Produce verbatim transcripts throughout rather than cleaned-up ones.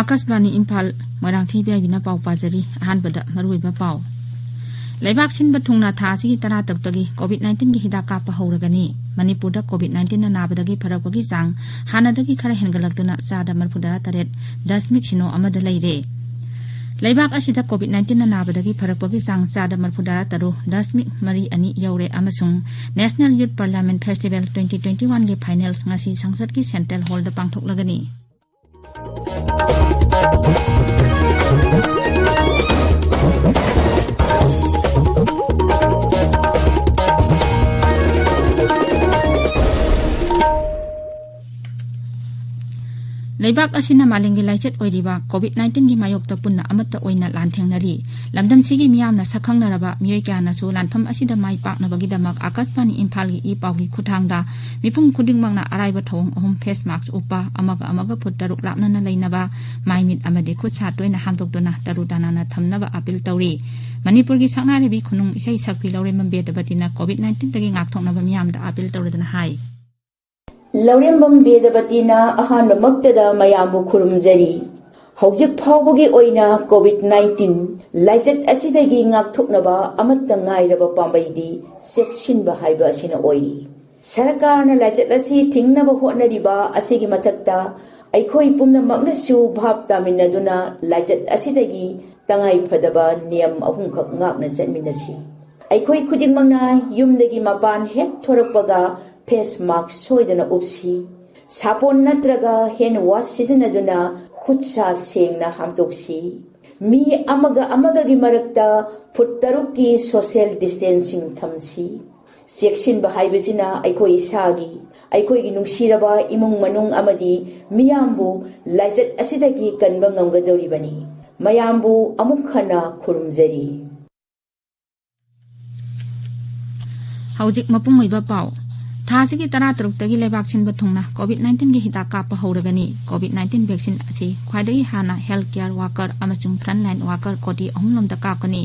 ꯑꯥꯀꯥꯁꯕꯥꯅꯤ ꯏꯝꯐꯥꯜ, ꯃꯣꯏꯔꯥꯡꯊꯦꯝ ꯏꯕꯦꯕꯤꯅ ꯄꯥꯎ ꯄꯥꯖꯔꯤ꯫ ꯑꯍꯥꯟꯕꯗ ꯃꯔꯨꯑꯣꯏꯕ ꯄꯥꯎ꯫ ꯂꯩꯕꯥꯛ ꯁꯤꯟꯕ ꯊꯨꯡꯅ ꯊꯥ ꯑꯁꯤꯒꯤ ꯇꯔꯥꯇꯔꯨꯛꯇꯒꯤ COVID nineteenꯒꯤ ꯍꯤꯗꯥꯛ ꯀꯥꯞꯄ ꯍꯧꯔꯒꯅꯤ꯫ ꯃꯅꯤꯄꯨꯔꯗ COVID nineteenꯅ ꯅꯥꯕꯗꯒꯤ ꯐꯔꯛꯄꯒꯤ ꯆꯥꯡ ꯍꯥꯟꯅꯗꯒꯤ ꯈꯔ ꯍꯦꯟꯒꯠꯂꯛꯇꯨꯅ ꯆꯥꯗ ꯃꯔꯤꯐꯨꯇꯔꯥ ꯇꯔꯦꯠ ꯗꯁꯃꯤꯛ ꯁꯤꯅꯣ ꯑꯃꯗ ꯂꯩꯔꯦ꯫ ꯂꯩꯕꯥꯛ ꯑꯁꯤꯗ COVID nineteenꯅ ꯅꯥꯕꯗꯒꯤ ꯐꯔꯛꯄꯒꯤ ꯆꯥꯡ ꯆꯥꯗ ꯃꯔꯤꯐꯨꯇꯔꯥ ꯇꯔꯨꯛ ꯗꯁꯃꯤꯛ ꯃꯔꯤ ꯑꯅꯤ ꯌꯧꯔꯦ ꯑꯃꯁꯨꯡ National Youth Parliament Festival twenty twenty oneꯒꯤ finals ꯉꯁꯤ ꯁꯪꯁꯠꯀꯤ Central Hallꯗ ꯄꯥꯡꯊꯣꯛꯂꯒꯅꯤ꯫ ꯂꯩꯕꯥꯛ ꯑꯁꯤꯅ ꯃꯥꯂꯦꯝꯒꯤ ꯂꯥꯏꯆꯠ ꯑꯣꯏꯔꯤꯕ COVID nineteenꯒꯤ ꯃꯥꯌꯣꯛꯇ ꯄꯨꯟꯅ ꯑꯃꯠꯇ ꯑꯣꯏꯅ ꯂꯥꯟꯊꯦꯡꯅꯔꯤ꯫ ꯂꯝꯗꯝꯁꯤꯒꯤ ꯃꯤꯌꯥꯝꯅ ꯁꯛꯈꯪꯅꯔꯕ ꯃꯤꯑꯣꯏ ꯀꯌꯥꯅꯁꯨ ꯂꯥꯟꯐꯝ ꯑꯁꯤꯗ ꯃꯥꯏ ꯄꯥꯛꯅꯕꯒꯤꯗꯃꯛ ꯑꯥꯀꯥꯁꯕꯥꯅꯤ ꯏꯝꯐꯥꯜꯒꯤ ꯏ ꯄꯥꯎꯒꯤ ꯈꯨꯠꯊꯥꯡꯗ ꯃꯤꯄꯨꯝ ꯈꯨꯗꯤꯡꯃꯛꯅ ꯑꯔꯥꯏꯕ ꯊꯧꯑꯣꯡ ꯑꯍꯨꯝ, face mask ꯎꯞꯄ, ꯑꯃꯒ ꯑꯃꯒ ꯐꯨꯠ ꯇꯔꯨꯛ ꯂꯥꯞꯅꯅ ꯂꯩꯅꯕ, ꯃꯥꯏ ꯃꯤꯠ ꯑꯃꯗꯤ ꯈꯨꯠ ꯁꯥ ꯇꯣꯏꯅ ꯍꯥꯝꯗꯣꯛꯇꯨꯅ ꯇꯔꯨ ꯇꯅꯥꯟꯅ ꯊꯝꯅꯕ appeal ꯇꯧꯔꯤ꯫ ꯃꯅꯤꯄꯨꯔꯒꯤ ꯁꯛꯅꯥꯏꯔꯕꯤ ꯈꯨꯅꯨꯡ ꯏꯁꯩ ꯁꯛꯄꯤ ꯂꯧꯔꯦꯝꯕꯝ ꯕꯦꯗꯕꯇꯤꯅ COVID nineteenꯗꯒꯤ ꯉꯥꯛꯊꯣꯛꯅꯕ ꯃꯤꯌꯥꯝꯗ appeal ꯇꯧꯔꯗꯨꯅ ꯍꯥꯏ꯫ ꯂꯧꯔꯦꯝꯕꯝ ꯕꯦꯗꯕꯇꯤꯅ ꯑꯍꯥꯟꯕꯃꯛꯇꯗ ꯃꯌꯥꯝꯕꯨ ꯈꯨꯔꯨꯝꯖꯔꯤ꯫ ꯍꯧꯖꯤꯛ ꯐꯥꯎꯕꯒꯤ ꯑꯣꯏꯅ COVID nineteen ꯂꯥꯏꯆꯠ ꯑꯁꯤꯗꯒꯤ ꯉꯥꯛꯊꯣꯛꯅꯕ ꯑꯃꯠꯇ ꯉꯥꯏꯔꯕ ꯄꯥꯝꯕꯩꯗꯤ ꯆꯦꯛꯁꯤꯟꯕ ꯍꯥꯏꯕ ꯑꯁꯤꯅ ꯑꯣꯏꯔꯤ꯫ ꯁꯔꯀꯥꯔꯅ ꯂꯥꯏꯆꯠ ꯑꯁꯤ ꯊꯤꯡꯅꯕ ꯍꯣꯠꯅꯔꯤꯕ ꯑꯁꯤꯒꯤ ꯃꯊꯛꯇ ꯑꯩꯈꯣꯏ ꯄꯨꯝꯅꯃꯛꯅꯁꯨ ꯚꯥꯞ ꯇꯥꯃꯤꯟꯅꯗꯨꯅ ꯂꯥꯏꯆꯠ ꯑꯁꯤꯗꯒꯤ ꯇꯉꯥꯏ ꯐꯗꯕ ꯅꯤꯌꯝ ꯑꯍꯨꯝꯈꯛ ꯉꯥꯛꯅ ꯆꯠꯃꯤꯟꯅꯁꯤ꯫ ꯑꯩꯈꯣꯏ ꯈꯨꯗꯤꯡꯃꯛꯅ ꯌꯨꯝꯗꯒꯤ ꯃꯄꯥꯟ ꯍꯦꯛ ꯊꯣꯔꯛꯄꯒ face mask ꯁꯣꯏꯗꯅ ꯎꯞꯁꯤ꯫ ꯁꯥꯄꯣꯟ ꯅꯠꯇ꯭ꯔꯒ hand wash ꯁꯤꯖꯤꯟꯅꯗꯨꯅ ꯈꯨꯠ ꯁꯥ ꯁꯦꯡꯅ ꯍꯥꯝꯗꯣꯛꯁꯤ꯫ ꯃꯤ ꯑꯃꯒ ꯑꯃꯒꯒꯤ ꯃꯔꯛꯇ ꯐꯨꯠ ꯇꯔꯨꯛꯀꯤ social distancing ꯊꯝꯁꯤ꯫ ꯆꯦꯛꯁꯤꯟꯕ ꯍꯥꯏꯕꯁꯤꯅ ꯑꯩꯈꯣꯏ ꯏꯁꯥꯒꯤ, ꯑꯩꯈꯣꯏꯒꯤ ꯅꯨꯡꯁꯤꯔꯕ ꯏꯃꯨꯡ ꯃꯅꯨꯡ ꯑꯃꯗꯤ ꯃꯤꯌꯥꯝꯕꯨ ꯂꯥꯏꯆꯠ ꯑꯁꯤꯗꯒꯤ ꯀꯟꯕ ꯉꯝꯒꯗꯧꯔꯤꯕꯅꯤ꯫ ꯃꯌꯥꯝꯕꯨ ꯑꯃꯨꯛ ꯍꯟꯅ ꯈꯨꯔꯨꯝꯖꯔꯤ꯫ ꯍꯧꯖꯤꯛ ꯃꯄꯨꯡ ꯑꯣꯏꯕ ꯄꯥꯎ꯫ ꯊꯥꯁꯤꯒꯤ ꯇꯔꯥꯇꯔꯨꯛꯇꯒꯤ ꯂꯩꯕꯥꯛ ꯁꯤꯟꯕ ꯊꯨꯡꯅ COVID nineteen ꯒꯤ ꯍꯤꯗꯥꯛ ꯀꯥꯞꯄ ꯍꯧꯔꯒꯅꯤ꯫ COVID nineteen vaccine ꯑꯁꯤ ꯈ꯭ꯋꯥꯏꯗꯒꯤ ꯍꯥꯟꯅ health care worker ꯑꯃꯁꯨꯡ frontline worker ꯀꯣꯇꯤ ꯑꯍꯨꯝꯂꯣꯝꯗ ꯀꯥꯞꯀꯅꯤ꯫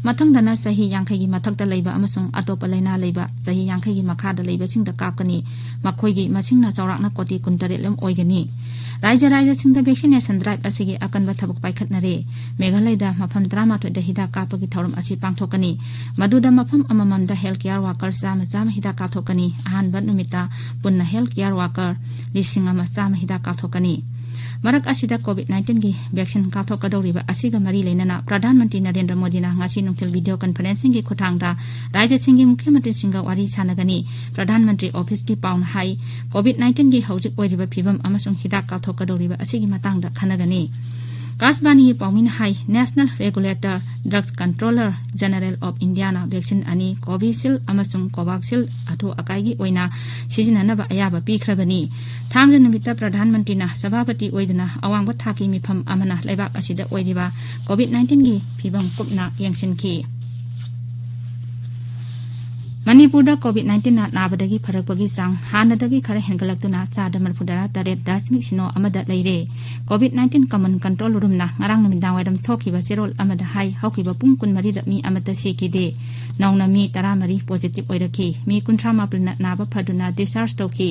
ꯃꯊꯪꯗꯅ ꯆꯍꯤ ꯌꯥꯡꯈꯩꯒꯤ ꯃꯊꯛꯇ ꯂꯩꯕ ꯑꯃꯁꯨꯡ ꯑꯇꯣꯞꯄ ꯂꯥꯏꯅꯥ ꯂꯩꯕ ꯆꯍꯤ ꯌꯥꯡꯈꯩꯒꯤ ꯃꯈꯥꯗ ꯂꯩꯕꯁꯤꯡꯗ ꯀꯥꯞꯀꯅꯤ꯫ ꯃꯈꯣꯏꯒꯤ ꯃꯁꯤꯡꯅ ꯆꯥꯎꯔꯥꯛꯅ ꯀꯣꯇꯤ ꯀꯨꯟꯇꯔꯦꯠ ꯂꯣꯝ ꯑꯣꯏꯒꯅꯤ꯫ ꯔꯥꯏꯖ꯭ꯌ ꯔꯥꯏꯖ꯭ꯌꯁꯤꯡꯗ vaccination drive ꯑꯁꯤꯒꯤ ꯑꯀꯟꯕ ꯊꯕꯛ ꯄꯥꯏꯈꯠꯅꯔꯦ꯫ ꯃꯦꯘꯥꯂꯌꯗ ꯃꯐꯝ ꯇꯔꯥꯃꯥꯊꯣꯏꯗ ꯍꯤꯗꯥꯛ ꯀꯥꯞꯄꯒꯤ ꯊꯧꯔꯝ ꯑꯁꯤ ꯄꯥꯡꯊꯣꯛꯀꯅꯤ꯫ ꯃꯗꯨꯗ ꯃꯐꯝ ꯑꯃꯃꯝꯗ health care worker ꯆꯥꯝꯃ ꯆꯥꯝꯃ ꯍꯤꯗꯥꯛ ꯀꯥꯞꯊꯣꯛꯀꯅꯤ꯫ ꯑꯍꯥꯟꯕ ꯅꯨꯃꯤꯠꯇ ꯄꯨꯟꯅ health care worker ꯂꯤꯁꯤꯡ ꯑꯃ ꯆꯥꯝꯃ ꯍꯤꯗꯥꯛ ꯀꯥꯞꯊꯣꯛꯀꯅꯤ꯫ ꯃꯔꯛ ꯑꯁꯤꯗ COVID nineteen ꯒꯤ vaccine ꯀꯥꯞꯊꯣꯛꯀꯗꯧꯔꯤꯕ ꯑꯁꯤꯒ ꯃꯔꯤ ꯂꯩꯅꯅ ꯄ꯭ꯔꯙꯥꯟ ꯃꯟꯇ꯭ꯔꯤ ꯅꯔꯦꯟꯗ꯭ꯔ ꯃꯣꯗꯤꯅ ꯉꯁꯤ ꯅꯨꯡꯊꯤꯜ video conferencing ꯒꯤ ꯈꯨꯠꯊꯥꯡꯗ ꯔꯥꯏꯖ꯭ꯌꯁꯤꯡꯒꯤ ꯃꯨꯈ꯭ꯌ ꯃꯟꯇ꯭ꯔꯤꯁꯤꯡꯒ ꯋꯥꯔꯤ ꯁꯥꯟꯅꯒꯅꯤ꯫ ꯄ꯭ꯔꯙꯥꯟ ꯃꯟꯇ꯭ꯔꯤ ꯑꯣꯐꯤꯁꯀꯤ ꯄꯥꯎꯅ ꯍꯥꯏ, COVID nineteen ꯒꯤ ꯍꯧꯖꯤꯛ ꯑꯣꯏꯔꯤꯕ ꯐꯤꯕꯝ ꯑꯃꯁꯨꯡ ꯍꯤꯗꯥꯛ ꯀꯥꯞꯊꯣꯛꯀꯗꯧꯔꯤꯕ ꯑꯁꯤꯒꯤ ꯃꯇꯥꯡꯗ ꯈꯟꯅꯒꯅꯤ꯫ ꯑꯀꯥꯁꯕꯥꯅꯤꯒꯤ ꯄꯥꯎꯃꯤꯅ ꯍꯥꯏ, National Regulator Drugs Controller General of India ꯅ vaccine ꯑꯅꯤ Covishield ꯑꯃꯁꯨꯡ Covaxin ꯑꯊꯨ ꯑꯀꯥꯏꯒꯤ ꯑꯣꯏꯅ ꯁꯤꯖꯤꯟꯅꯅꯕ ꯑꯌꯥꯕ ꯄꯤꯈ꯭ꯔꯕꯅꯤ꯫ ꯊꯥꯡꯖ ꯅꯨꯃꯤꯠꯇ ꯄ꯭ꯔꯙꯥꯟ ꯃꯟꯇ꯭ꯔꯤꯅ ꯁꯚꯥꯄꯇꯤ ꯑꯣꯏꯗꯨꯅ ꯑꯋꯥꯡꯕ ꯊꯥꯛꯀꯤ ꯃꯤꯐꯝ ꯑꯃꯅ ꯂꯩꯕꯥꯛ ꯑꯁꯤꯗ ꯑꯣꯏꯔꯤꯕ COVID nineteen ꯒꯤ ꯐꯤꯕꯝ ꯀꯨꯞꯅ ꯌꯦꯡꯁꯤꯟꯈꯤ꯫ ꯃꯅꯤꯄꯨꯔꯗ COVID nineteen ꯅ ꯅꯥꯕꯗꯒꯤ ꯐꯔꯛꯄꯒꯤ ꯆꯥꯡ ꯍꯥꯟꯅꯗꯒꯤ ꯈꯔ ꯍꯦꯟꯒꯠꯂꯛꯇꯨꯅ ꯆꯥꯗ ꯃꯔꯤꯐꯨꯇꯔꯥ ꯇꯔꯦꯠ ꯗꯁꯃꯤꯛ ꯁꯤꯅꯣ ꯑꯃꯗ ꯂꯩꯔꯦ꯫ COVID nineteen Command Control Room ꯅ ꯉꯔꯥꯡ ꯅꯨꯃꯤꯗꯥꯡꯋꯥꯏꯔꯝ ꯊꯣꯛꯈꯤꯕ ꯆꯦꯔꯣꯜ ꯑꯃꯗ ꯍꯥꯏ, ꯍꯧꯈꯤꯕ ꯄꯨꯡ ꯀꯨꯟꯃꯔꯤꯗ ꯃꯤ ꯑꯃꯠꯇ ꯁꯤꯈꯤꯗꯦ꯫ ꯅꯧꯅ ꯃꯤ ꯇꯔꯥꯃꯔꯤ positive ꯑꯣꯏꯔꯛꯈꯤ꯫ ꯃꯤ ꯀꯨꯟꯊ꯭ꯔꯥ ꯃꯥꯄꯟꯅ ꯅꯥꯕ ꯐꯗꯨꯅ discharge ꯇꯧꯈꯤ꯫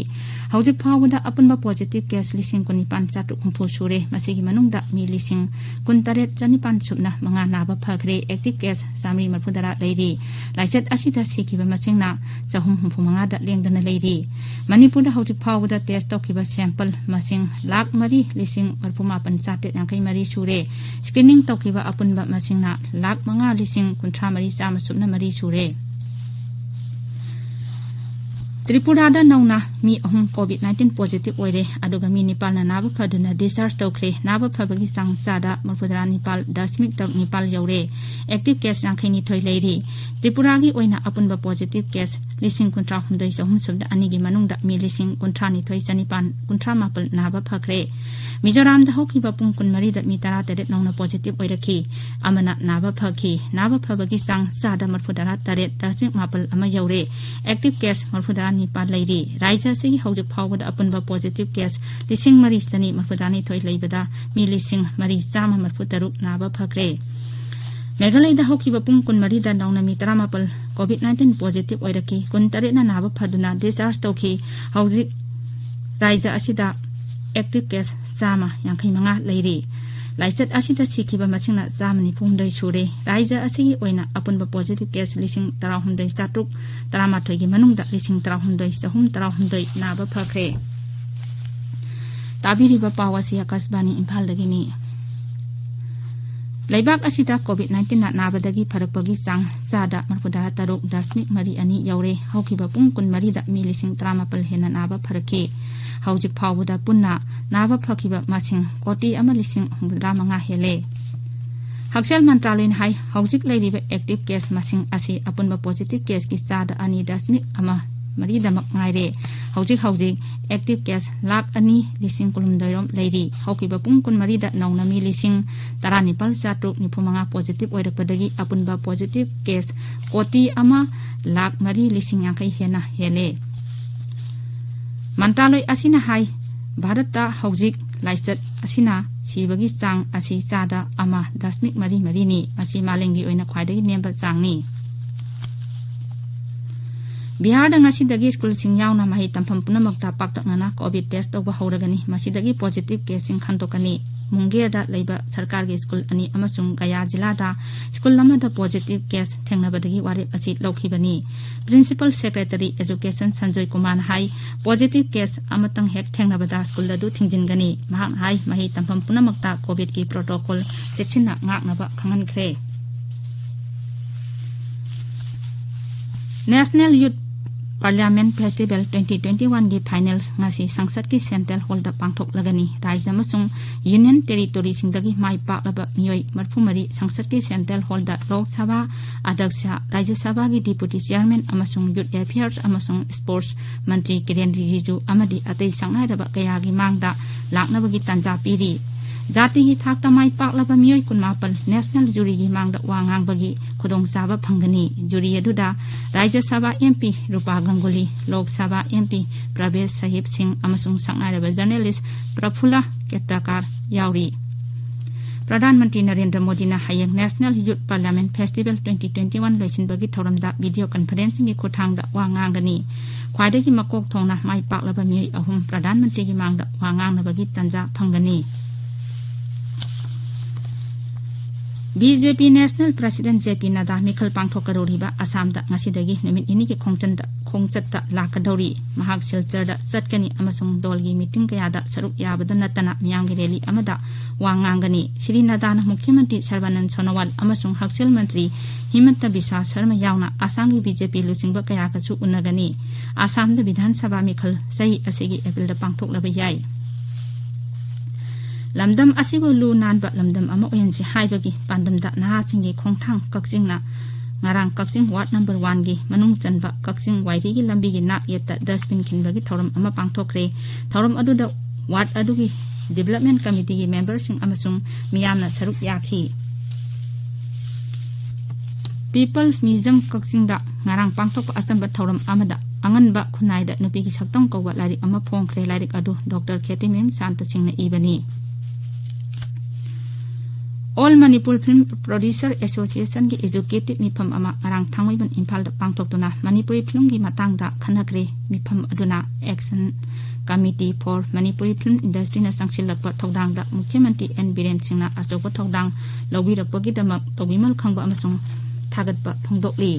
ꯍꯧꯖꯤꯛ ꯐꯥꯎꯕꯗ ꯑꯄꯨꯟꯕ positive case ꯂꯤꯁꯤꯡ ꯀꯨꯟꯅꯤꯄꯥꯟ ꯆꯥꯇ꯭ꯔꯨꯛ ꯍꯨꯝꯐꯨ ꯁꯨꯔꯦ꯫ ꯃꯁꯤꯒꯤ ꯃꯅꯨꯡꯗ ꯃꯤ ꯂꯤꯁꯤꯡ ꯀꯨꯟꯇꯔꯦꯠ ꯆꯅꯤꯄꯥꯟ ꯁꯨꯞꯅ ꯃꯉꯥ ꯅꯥꯕ ꯐꯈ꯭ꯔꯦ꯫ Active case ꯆꯥꯃꯔꯤ ꯃꯔꯤꯐꯨꯇꯔꯥ ꯂꯩꯔꯤ꯫ ꯂꯥꯏꯆꯠ ꯑꯁꯤꯗ ꯁꯤꯈꯤꯕ ꯃꯁꯤꯡꯅ ꯆꯍꯨꯝ ꯍꯨꯝꯐꯨ ꯃꯉꯥꯗ ꯂꯦꯡꯗꯅ ꯂꯩꯔꯤ꯫ ꯃꯅꯤꯄꯨꯔꯗ ꯍꯧꯖꯤꯛ ꯐꯥꯎꯕꯗ test ꯇꯧꯈꯤꯕ sample ꯃꯁꯤꯡ ꯂꯥꯈ ꯃꯔꯤ ꯂꯤꯁꯤꯡ ꯃꯔꯤꯐꯨ ꯃꯥꯄꯟ ꯆꯥꯇ꯭ꯔꯦꯠ ꯌꯥꯡꯈꯩ ꯃꯔꯤ ꯁꯨꯔꯦ꯫ Screening ꯇꯧꯈꯤꯕ ꯑꯄꯨꯟꯕ ꯃꯁꯤꯡꯅ ꯂꯥꯈ ꯃꯉꯥ ꯂꯤꯁꯤꯡ ꯀꯨꯟꯊ꯭ꯔꯥ ꯃꯔꯤ ꯆꯥꯝꯃ ꯁꯨꯞꯅ ꯃꯔꯤ ꯁꯨꯔꯦ꯫ ꯇ꯭ꯔꯤꯄꯨꯔꯥꯗ ꯅꯧꯅ ꯃꯤ ꯑꯍꯨꯝ COVID nineteen positive ꯑꯣꯏꯔꯦ, ꯑꯗꯨꯒ ꯃꯤ ꯅꯤꯄꯥꯜꯅ ꯅꯥꯕ ꯐꯗꯨꯅ discharge ꯇꯧꯈ꯭ꯔꯦ꯫ ꯅꯥꯕ ꯐꯕꯒꯤ ꯆꯥꯡ ꯆꯥꯗ ꯃꯔꯤꯐꯨꯇꯔꯥ ꯅꯤꯄꯥꯜ ꯗꯁꯃꯤꯛ ꯇꯔꯨꯛ ꯅꯤꯄꯥꯜ ꯌꯧꯔꯦ꯫ Active case ꯌꯥꯡꯈꯩ ꯅꯤꯊꯣꯏ ꯂꯩꯔꯤ꯫ ꯇ꯭ꯔꯤꯄꯨꯔꯥꯒꯤ ꯑꯣꯏꯅ ꯑꯄꯨꯟꯕ positive case ꯂꯤꯁꯤꯡ ꯀꯨꯟꯊ꯭ꯔꯥ ꯍꯨꯝꯗꯣꯏ ꯆꯍꯨꯝ ꯁꯨꯞꯅ ꯑꯅꯤꯒꯤ ꯃꯅꯨꯡꯗ ꯃꯤ ꯂꯤꯁꯤꯡ ꯀꯨꯟꯊ꯭ꯔꯥ ꯅꯤꯊꯣꯏ ꯆꯅꯤꯄꯥꯟ ꯀꯨꯟꯊ꯭ꯔꯥ ꯃꯥꯄꯜ ꯅꯥꯕ ꯐꯈ꯭ꯔꯦ꯫ ꯃꯤꯖꯣꯔꯥꯝꯗ ꯍꯧꯈꯤꯕ ꯄꯨꯡ ꯀꯨꯟꯃꯔꯤꯗ ꯃꯤ ꯇꯔꯥ ꯇꯔꯦꯠ ꯅꯧꯅ positive ꯑꯣꯏꯔꯛꯈꯤ꯫ ꯑꯃꯅ ꯅꯥꯕ ꯐꯈꯤ꯫ ꯅꯥꯕ ꯐꯕꯒꯤ ꯆꯥꯡ ꯆꯥꯗ ꯃꯔꯐꯨ ꯇꯔꯥ ꯇꯔꯦꯠ ꯗꯁꯃꯤꯛ ꯃꯥꯄꯜ ꯑꯃ ꯌꯧꯔꯦ꯫ Active case ꯃꯔꯐꯨ ꯇꯔꯥ ꯅꯤꯄꯥꯜ ꯂꯩꯔꯤ꯫ ꯔꯥꯖ꯭ꯌ ꯑꯁꯤꯒꯤ ꯍꯧꯖꯤꯛ ꯐꯥꯎꯕꯗ ꯑꯄꯨꯟꯕ positive case ꯂꯤꯁꯤꯡ ꯃꯔꯤ ꯆꯅꯤ ꯃꯔꯐꯨ ꯇꯔꯥ ꯅꯤꯊꯣꯏ ꯂꯩꯕꯗ ꯃꯤ ꯂꯤꯁꯤꯡ ꯃꯔꯤ ꯆꯥꯝꯃ ꯃꯔꯐꯨ ꯇꯔꯨꯛ ꯅꯥꯕ ꯐꯈ꯭ꯔꯦ꯫ ꯃꯦꯘꯥꯂꯌꯗ ꯍꯧꯈꯤꯕ ꯄꯨꯡ ꯀꯨꯟꯃꯔꯤꯗ ꯅꯧꯅ ꯃꯤ ꯇꯔꯥꯃꯥꯄꯜ COVID nineteen positive ꯑꯣꯏꯔꯛꯈꯤ꯫ ꯀꯨꯟꯇꯔꯦꯠꯅ ꯅꯥꯕ ꯐꯗꯨꯅ discharge ꯇꯧꯈꯤ꯫ ꯍꯧꯖꯤꯛ ꯔꯥꯖ꯭ꯌ ꯑꯁꯤꯗ active case ꯆꯥꯝꯃ ꯌꯥꯡꯈꯩ ꯃꯉꯥ ꯂꯩꯔꯤ꯫ ꯂꯥꯏꯆꯠ ꯑꯁꯤꯗ ꯁꯤꯈꯤꯕ ꯃꯁꯤꯡꯅ ꯆꯥꯝꯃ ꯅꯤꯐꯨ ꯍꯨꯝꯗꯣꯏ ꯁꯨꯔꯦ꯫ ꯔꯥꯖ꯭ꯌ ꯑꯁꯤꯒꯤ ꯑꯣꯏꯅ ꯑꯄꯨꯟꯕ positive case ꯂꯤꯁꯤꯡ ꯇꯔꯥꯍꯨꯝꯗꯣꯏ ꯆꯥꯇ꯭ꯔꯨꯛ ꯇꯔꯥꯃꯥꯊꯣꯏꯒꯤ ꯃꯅꯨꯡꯗ ꯂꯤꯁꯤꯡ ꯇꯔꯥꯍꯨꯝꯗꯣꯏ ꯆꯍꯨꯝ ꯇꯔꯥꯍꯨꯝꯗꯣꯏ ꯅꯥꯕ ꯐꯈ꯭ꯔꯦ꯫ ꯇꯥꯕꯤꯔꯤꯕ ꯄꯥꯎ ꯑꯁꯤ ꯑꯀꯥꯁꯕꯥꯅꯤ ꯏꯝꯐꯥꯜꯗꯒꯤꯅꯤ꯫ ꯂꯩꯕꯥꯛ ꯑꯁꯤꯗ COVID nineteenꯅ ꯅꯥꯕꯗꯒꯤ ꯐꯔꯛꯄꯒꯤ ꯆꯥꯡ ꯆꯥꯗ ꯃꯔꯐꯨꯇꯔꯥ ꯇꯔꯨꯛ ꯗꯁꯃꯤꯛ ꯃꯔꯤ ꯑꯅꯤ ꯌꯧꯔꯦ꯫ ꯍꯧꯈꯤꯕ ꯄꯨꯡ ꯀꯨꯟꯃꯔꯤꯗ ꯃꯤ ꯂꯤꯁꯤꯡ ꯇꯔꯥꯃꯥꯄꯜ ꯍꯦꯟꯅ ꯅꯥꯕ ꯐꯔꯛꯈꯤ꯫ ꯍꯧꯖꯤꯛ ꯐꯥꯎꯕꯗ ꯄꯨꯟꯅ ꯅꯥꯕ ꯐꯈꯤꯕ ꯃꯁꯤꯡ ꯀꯣꯇꯤ ꯑꯃ ꯂꯤꯁꯤꯡ ꯍꯨꯝꯐꯨꯇꯔꯥ ꯃꯉꯥ ꯍꯦꯜꯂꯦ꯫ ꯍꯛꯁꯦꯜ ꯃꯟꯇ꯭ꯔꯥꯂꯣꯏꯅ ꯍꯥꯏ, ꯍꯧꯖꯤꯛ ꯂꯩꯔꯤꯕ active case ꯃꯁꯤꯡ ꯑꯁꯤ ꯑꯄꯨꯟꯕ positive caseꯀꯤ ꯆꯥꯗ ꯑꯅꯤ ꯗꯁꯃꯤꯛ ꯑꯃ ꯃꯔꯤꯗꯃꯛ ꯉꯥꯏꯔꯦ꯫ ꯍꯧꯖꯤꯛ ꯍꯧꯖꯤꯛ active case ꯂꯥꯈ ꯑꯅꯤ ꯂꯤꯁꯤꯡ ꯀꯨꯟꯍꯨꯝꯗꯣꯏꯔꯣꯝ ꯂꯩꯔꯤ꯫ ꯍꯧꯈꯤꯕ ꯄꯨꯡ ꯀꯨꯟꯃꯔꯤꯗ ꯅꯧꯅ ꯃꯤ ꯂꯤꯁꯤꯡ ꯇꯔꯥꯅꯤꯄꯥꯜ ꯆꯥꯇ꯭ꯔꯨꯛ ꯅꯤꯐꯨ ꯃꯉꯥ positive ꯑꯣꯏꯔꯛꯄꯗꯒꯤ ꯑꯄꯨꯟꯕ positive case ꯀꯣꯇꯤ ꯑꯃ ꯂꯥꯈ ꯃꯔꯤ ꯂꯤꯁꯤꯡ ꯌꯥꯡꯈꯩ ꯍꯦꯟꯅ ꯍꯦꯜꯂꯦ꯫ ꯃꯟꯇ꯭ꯔꯥꯂꯣꯏ ꯑꯁꯤꯅ ꯍꯥꯏ, ꯚꯥꯔꯠꯇ ꯍꯧꯖꯤꯛ ꯂꯥꯏꯆꯠ ꯑꯁꯤꯅ ꯁꯤꯕꯒꯤ ꯆꯥꯡ ꯑꯁꯤ ꯆꯥꯗ ꯑꯃ ꯗꯁꯃꯤꯛ ꯃꯔꯤ ꯃꯔꯤꯅꯤ꯫ ꯃꯁꯤ ꯃꯥꯂꯦꯝꯒꯤ ꯑꯣꯏꯅ ꯈ꯭ꯋꯥꯏꯗꯒꯤ ꯅꯦꯝꯕ ꯆꯥꯡꯅꯤ꯫ ꯕꯤꯍꯥꯔꯗ ꯉꯁꯤꯗꯒꯤ ꯁ꯭ꯀꯨꯜꯁꯤꯡ ꯌꯥꯎꯅ ꯃꯍꯩ ꯇꯝꯐꯝ ꯄꯨꯝꯅꯃꯛꯇ ꯄꯥꯛꯇꯛꯅꯅ COVID test ꯇꯧꯕ ꯍꯧꯔꯒꯅꯤ꯫ ꯃꯁꯤꯗꯒꯤ positive caseꯁꯤꯡ ꯈꯟꯗꯣꯛꯀꯅꯤ꯫ ꯃꯨꯡꯒꯦꯔꯗ ꯂꯩꯕ ꯁꯔꯀꯥꯔꯒꯤ ꯁ꯭ꯀꯨꯜ ꯑꯅꯤ ꯑꯃꯁꯨꯡ ꯒꯌꯥ ꯖꯤꯂꯥꯗ ꯁ꯭ꯀꯨꯜ ꯑꯃꯗ positive case ꯊꯦꯡꯅꯕꯗꯒꯤ ꯋꯥꯔꯦꯞ ꯑꯁꯤ ꯂꯧꯈꯤꯕꯅꯤ꯫ Principal Secretary Education ꯁꯟꯖꯣꯏ ꯀꯨꯃꯥꯔꯅ ꯍꯥꯏ, positive case ꯑꯃꯇꯪ ꯍꯦꯛ ꯊꯦꯡꯅꯕꯗ ꯁ꯭ꯀꯨꯜ ꯑꯗꯨ ꯊꯤꯡꯖꯤꯟꯒꯅꯤ꯫ ꯃꯍꯥꯛꯅ ꯍꯥꯏ, ꯃꯍꯩ ꯇꯝꯐꯝ ꯄꯨꯝꯅꯃꯛꯇ COVIDꯀꯤ protocol ꯆꯦꯛꯁꯤꯟꯅ ꯉꯥꯛꯅꯕ ꯈꯪꯍꯟꯈ꯭ꯔꯦ꯫ National Youth Parliament Festival twenty twenty-one ꯒꯤ final ꯉꯁꯤ ꯁꯪꯁꯠꯀꯤ Central Hall ꯗ ꯄꯥꯡꯊꯣꯛꯂꯒꯅꯤ꯫ ꯔꯥꯖ꯭ꯌ ꯑꯃꯁꯨꯡ Union Territory ꯁꯤꯡꯗꯒꯤ ꯃꯥꯏ ꯄꯥꯛꯂꯕ ꯃꯤꯑꯣꯏ ꯃꯔꯤꯐꯨ ꯃꯔꯤ ꯁꯪꯁꯠꯀꯤ Central Hall ꯗ ꯂꯣꯛ ꯁꯚꯥ ꯑꯗ꯭ꯌꯛꯁ, ꯔꯥꯖ꯭ꯌ ꯁꯚꯥꯒꯤ Deputy Chairman ꯑꯃꯁꯨꯡ Youth Affairs ꯑꯃꯁꯨꯡ Sports ꯃꯟꯇ꯭ꯔꯤ ꯀꯤꯔꯦꯟ ꯔꯤꯖꯤꯖꯨ ꯑꯃꯗꯤ ꯑꯇꯩ ꯁꯛꯅꯥꯏꯔꯕ ꯀꯌꯥꯒꯤ ꯃꯥꯡꯗ ꯂꯥꯛꯅꯕꯒꯤ ꯇꯥꯟꯖꯥ ꯄꯤꯔꯤ꯫ ꯖꯥꯇꯤꯒꯤ ꯊꯥꯛꯇ ꯃꯥꯏ ꯄꯥꯛꯂꯕ ꯃꯤꯑꯣꯏ ꯀꯨꯟꯃꯥꯄꯟ National Jury ꯒꯤ ꯃꯥꯡꯗ ꯋꯥ ꯉꯥꯡꯕꯒꯤ ꯈꯨꯗꯣꯡꯆꯥꯕ ꯐꯪꯒꯅꯤ꯫ Jury ꯑꯗꯨꯗ ꯔꯥꯖ꯭ꯌ ꯁꯚꯥ M P ꯔꯨꯄꯥ ꯒꯪꯒꯨꯂꯤ, ꯂꯣꯛ ꯁꯚꯥ M P ꯄ꯭ꯔꯚꯦꯁ ꯁꯍꯤꯕ ꯁꯤꯡ ꯑꯃꯁꯨꯡ ꯁꯛꯅꯥꯏꯔꯕ journalist ꯄ꯭ꯔꯐꯨꯜꯂ ꯀꯦꯇꯀꯥꯔ ꯌꯥꯎꯔꯤ꯫ ꯄ꯭ꯔꯙꯥꯟ ꯃꯟꯇ꯭ꯔꯤ ꯅꯔꯦꯟꯗ꯭ꯔ ꯃꯣꯗꯤꯅ ꯍꯌꯦꯡ National Youth Parliament Festival twenty twenty-one ꯂꯣꯏꯁꯤꯟꯕꯒꯤ ꯊꯧꯔꯝꯗ video conferencing ꯒꯤ ꯈꯨꯠꯊꯥꯡꯗ ꯋꯥ ꯉꯥꯡꯒꯅꯤ꯫ ꯈ꯭ꯋꯥꯏꯗꯒꯤ ꯃꯀꯣꯛ ꯊꯣꯡꯅ ꯃꯥꯏ ꯄꯥꯛꯂꯕ ꯃꯤꯑꯣꯏ ꯑꯍꯨꯝ ꯄ꯭ꯔꯙꯥꯟ ꯃꯟꯇ꯭ꯔꯤꯒꯤ ꯃꯥꯡꯗ ꯋꯥ ꯉꯥꯡꯅꯕꯒꯤ ꯇꯥꯟꯖꯥ ꯐꯪꯒꯅꯤ꯫ B J P National President J P ꯅꯗꯥ ꯃꯤꯈꯜ ꯄꯥꯡꯊꯣꯛꯀꯗꯧꯔꯤꯕ ꯑꯁꯥꯝꯗ ꯉꯁꯤꯗꯒꯤ ꯅꯨꯃꯤꯠ ꯅꯤꯅꯤꯒꯤ ꯈꯣꯡꯆꯟꯗ, ꯈꯣꯡꯆꯠꯇ ꯂꯥꯛꯀꯗꯧꯔꯤ꯫ ꯃꯍꯥꯛ ꯁꯤꯜꯆꯔꯗ ꯆꯠꯀꯅꯤ ꯑꯃꯁꯨꯡ ꯗꯣꯜꯒꯤ meeting ꯀꯌꯥꯗ ꯁꯔꯨꯛ ꯌꯥꯕꯗ ꯅꯠꯇꯅ ꯃꯤꯌꯥꯝꯒꯤ rally ꯑꯃꯗ ꯋꯥ ꯉꯥꯡꯒꯅꯤ꯫ ꯁ꯭ꯔꯤ ꯅꯗꯥꯅ ꯃꯨꯈ꯭ꯌ ꯃꯟꯇ꯭ꯔꯤ ꯁꯔꯕꯥꯅꯟ ꯁꯣꯅꯣꯋꯥꯜ ꯑꯃꯁꯨꯡ ꯍꯛꯁꯦꯜ ꯃꯟꯇ꯭ꯔꯤ ꯍꯤꯃꯟꯇ ꯕꯤꯁ꯭ꯋꯥ ꯁꯔꯃ ꯌꯥꯎꯅ ꯑꯁꯥꯝꯒꯤ B J P ꯂꯨꯆꯤꯡꯕ ꯀꯌꯥꯒꯁꯨ ꯎꯅꯒꯅꯤ꯫ ꯑꯁꯥꯝꯗ ꯕꯤꯙꯥꯟ ꯁꯚꯥ ꯃꯤꯈꯜ ꯆꯍꯤ ꯑꯁꯤꯒꯤ ꯑꯦꯄ꯭ꯔꯤꯜꯗ ꯄꯥꯡꯊꯣꯛꯂꯕ ꯌꯥꯏ꯫ ꯂꯝꯗꯝ ꯑꯁꯤꯕꯨ ꯂꯨ ꯅꯥꯟꯕ ꯂꯝꯗꯝ ꯑꯃ ꯑꯣꯏꯍꯟꯁꯤ ꯍꯥꯏꯕꯒꯤ ꯄꯥꯟꯗꯝꯗ ꯅꯍꯥꯁꯤꯡꯒꯤ ꯈꯣꯡꯊꯥꯡ ꯀꯛꯆꯤꯡꯅ ꯉꯔꯥꯡ ꯀꯛꯆꯤꯡ ward number one ꯒꯤ ꯃꯅꯨꯡ ꯆꯟꯕ ꯀꯛꯆꯤꯡ ꯋꯥꯏꯔꯤꯒꯤ ꯂꯝꯕꯤꯒꯤ ꯅꯥꯛ ꯌꯦꯠꯇ dustbin ꯈꯤꯟꯕꯒꯤ ꯊꯧꯔꯝ ꯑꯃ ꯄꯥꯡꯊꯣꯛꯈ꯭ꯔꯦ꯫ ꯊꯧꯔꯝ ꯑꯗꯨꯗ ward ꯑꯗꯨꯒꯤ development committee ꯒꯤ member ꯁꯤꯡ ꯑꯃꯁꯨꯡ ꯃꯤꯌꯥꯝꯅ ꯁꯔꯨꯛ ꯌꯥꯈꯤ꯫ People's Museum ꯀꯛꯆꯤꯡꯗ ꯉꯔꯥꯡ ꯄꯥꯡꯊꯣꯛꯄ ꯑꯆꯝꯕ ꯊꯧꯔꯝ ꯑꯃꯗ ꯑꯉꯟꯕ ꯈꯨꯟꯅꯥꯏꯗ ꯅꯨꯄꯤꯒꯤ ꯁꯛꯇꯝ ꯀꯧꯕ ꯂꯥꯏꯔꯤꯛ ꯑꯃ ꯐꯣꯡꯈ꯭ꯔꯦ꯫ ꯂꯥꯏꯔꯤꯛ ꯑꯗꯨ ꯗꯣꯛꯇꯔ ꯈꯦꯇ꯭ꯔꯤꯃꯌꯨꯝ ꯁꯥꯟꯇ ꯁꯤꯡꯅ ꯏꯕꯅꯤ꯫ All Manipur Film Producer Association ꯒꯤ executive ꯃꯤꯐꯝ ꯑꯃ ꯉꯔꯥꯡ ꯊꯥꯡꯃꯩꯕꯟ ꯏꯝꯐꯥꯜꯗ ꯄꯥꯡꯊꯣꯛꯇꯨꯅ ꯃꯅꯤꯄꯨꯔꯤ film ꯒꯤ ꯃꯇꯥꯡꯗ ꯈꯟꯅꯈ꯭ꯔꯦ꯫ ꯃꯤꯐꯝ ꯑꯗꯨꯅ Action Committee for Manipuri Film Industry ꯅ ꯆꯪꯁꯤꯜꯂꯛꯄ ꯊꯧꯗꯥꯡꯗ ꯃꯨꯈ꯭ꯌ ꯃꯟꯇ꯭ꯔꯤ ꯑꯦꯟ ꯕꯤꯔꯦꯟ ꯁꯤꯡꯅ ꯑꯆꯧꯕ ꯊꯧꯗꯥꯡ ꯂꯧꯕꯤꯔꯛꯄꯒꯤꯗꯃꯛ ꯇꯧꯕꯤꯃꯜ ꯈꯪꯕ ꯑꯃꯁꯨꯡ ꯊꯥꯒꯠꯄ ꯐꯣꯡꯗꯣꯛꯂꯤ꯫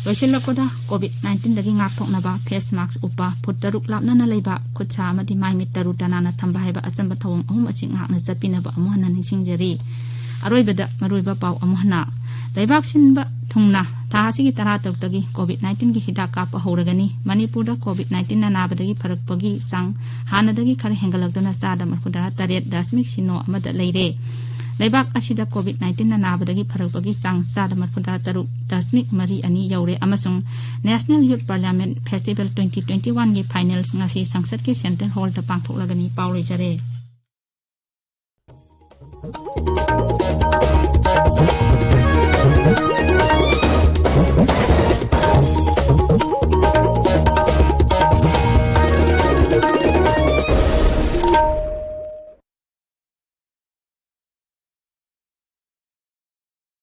ꯂꯣꯏꯁꯤꯜꯂꯛꯄꯗ, COVID nineteen ꯗꯒꯤ ꯉꯥꯛꯊꯣꯛꯅꯕ face mask ꯎꯞꯄ, ꯐꯨꯠ ꯇꯔꯨꯛ ꯂꯥꯞꯅꯅ ꯂꯩꯕ, ꯈꯨꯠ ꯁꯥ ꯑꯃꯗꯤ ꯃꯥꯏ ꯃꯤꯠ ꯇꯔꯨ ꯇꯅꯥꯟꯅ ꯊꯝꯕ ꯍꯥꯏꯕ ꯑꯆꯝꯕ ꯊꯧꯑꯣꯡ ꯑꯍꯨꯝ ꯑꯁꯤ ꯉꯥꯛꯅ ꯆꯠꯄꯤꯅꯕ ꯑꯃꯨꯛ ꯍꯟꯅ ꯅꯤꯡꯁꯤꯡꯖꯔꯤ꯫ ꯑꯔꯣꯏꯕꯗ ꯃꯔꯨꯑꯣꯏꯕ ꯄꯥꯎ ꯑꯃꯨꯛ ꯍꯟꯅ꯫ ꯂꯩꯕꯥꯛ ꯁꯤꯟꯕ ꯊꯨꯡꯅ ꯊꯥ ꯑꯁꯤꯒꯤ ꯇꯔꯥꯇꯔꯨꯛꯇꯒꯤ COVID nineteen ꯒꯤ ꯍꯤꯗꯥꯛ ꯀꯥꯞꯄ ꯍꯧꯔꯒꯅꯤ꯫ ꯃꯅꯤꯄꯨꯔꯗ COVID nineteen ꯅ ꯅꯥꯕꯗꯒꯤ ꯐꯔꯛꯄꯒꯤ ꯆꯥꯡ ꯍꯥꯟꯅꯗꯒꯤ ꯈꯔ ꯍꯦꯟꯒꯠꯂꯛꯇꯨꯅ ꯆꯥꯗ ꯃꯔꯤꯐꯨꯇꯔꯥ ꯇꯔꯦꯠ ꯗꯁꯃꯤꯛ ꯁꯤꯅꯣ ꯑꯃꯗ ꯂꯩꯔꯦ꯫ ꯂꯩꯕꯥꯛ ꯑꯁꯤꯗ COVID nineteen ꯅ ꯅꯥꯕꯗꯒꯤ ꯐꯔꯛꯄꯒꯤ ꯆꯥꯡ ꯆꯥꯗ ꯃꯔꯤꯐꯨꯇꯔꯥ ꯇꯔꯨꯛ ꯗꯁꯃꯤꯛ ꯃꯔꯤ ꯑꯅꯤ ꯌꯧꯔꯦ ꯑꯃꯁꯨꯡ National Youth Parliament Festival twenty twenty-one ꯒꯤ finals ꯉꯁꯤ ꯁꯪꯁꯠꯀꯤ Central Hall ꯗ ꯄꯥꯡꯊꯣꯛꯂꯒꯅꯤ꯫ ꯄꯥꯎ ꯂꯣꯏꯖꯔꯦ꯫